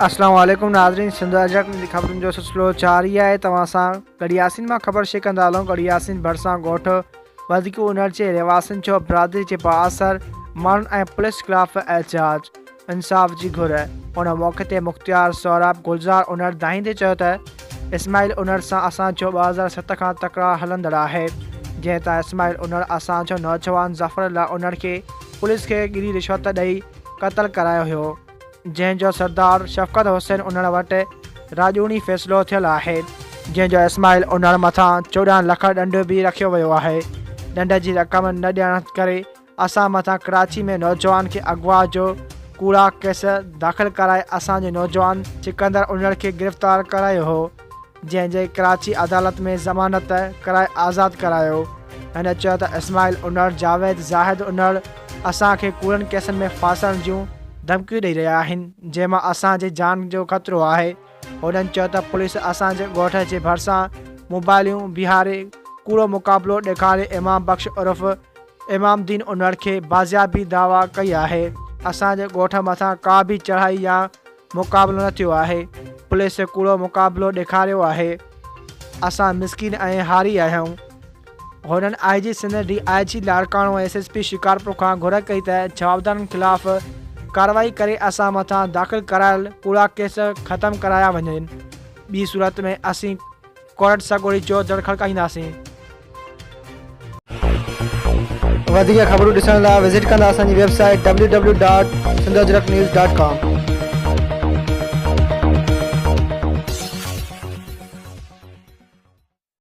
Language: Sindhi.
اسلام عليڪم ناظرين سنڌ اجرڪ جي خبرن جو سلسلو جاري آهي توهان سان ڳڙهياسين مان خبر شيئر ڪندا هلون ڳڙهياسين ڀرسان ڳوٺ وڌيڪ انڙ جي رهواسين جو برادري جي بااثر ماڻهن ۽ پوليس خلاف احتجاج انصاف جي گهر ان موقعي تي مختيار سهراب گلزار انڙ دانهيندي چيو ته اسماعيل انڙ سان اسان جو 2007 کان تڪرار هلندڙ آهي جنهن تان اسماعيل انڙ اسان جو نوجوان ظفر الله انڙ کي پوليس کي ڳري رشوت ڏئي قتل ڪرايو هيو جنهن جو سردار شفقت حسين انڙ وٽ راڄوڻي فيصلو ٿيل آهي، جنهن جو اسماعيل انڙ مٿان 14 لک ڏنڊ به رکيو ويو آهي، ڏنڊ جي رقم نه ڏيڻ ڪري اسان مٿان ڪراچي ۾ نوجوان کي اغوا جو ڪوڙا ڪيس داخل ڪرائي اسان جي نوجوان سڪندر انڙ کي گرفتار ڪرايو هو. جنهن جي ڪراچي عدالت ۾ ضمانت ڪرائي آزاد ڪرايو. هن چيو ته اسماعيل انڙ، جاويد زاهد انڙ اسان کي ڪوڙن ڪيسن ۾ ڦاسائڻ جون ڌمڪيون ڏئي رهيا آهن، جنهن مان اسان جي جان جو خطرو آهي. هنن چيو ته پوليس اسان جي ڳوٺ جي ڀرسان موبائليون بيهاري ڪوڙو مقابلو ڏيکاري امام بخش عرف امام الدين انڙ کي بازيابي دعويٰ ڪئي آهي، اسان جي ڳوٺ مٿان ڪا به چڙهائي يا مقابلو نه ٿيو آهي، پوليس ڪوڙو مقابلو ڏيکاريو آهي، اسان مسڪين ۽ هاري آهيون. هنن I G Sindh, D I G Larkana ۽ S S P Shikarpur کان گهر ڪئي ته جوابدارن خلاف ڪارروائي ڪري اسان مٿان داخل ڪرايل ڪوڙا ڪيس ختم ڪرايا وڃن، ٻي صورت ۾ اسين ڪورٽ سڳوري جو در کڙڪائينداسين. وڌيڪ خبرون ڏسڻ لاء وزٽ ڪندا اسان جي web site www.sindhajraknews.com.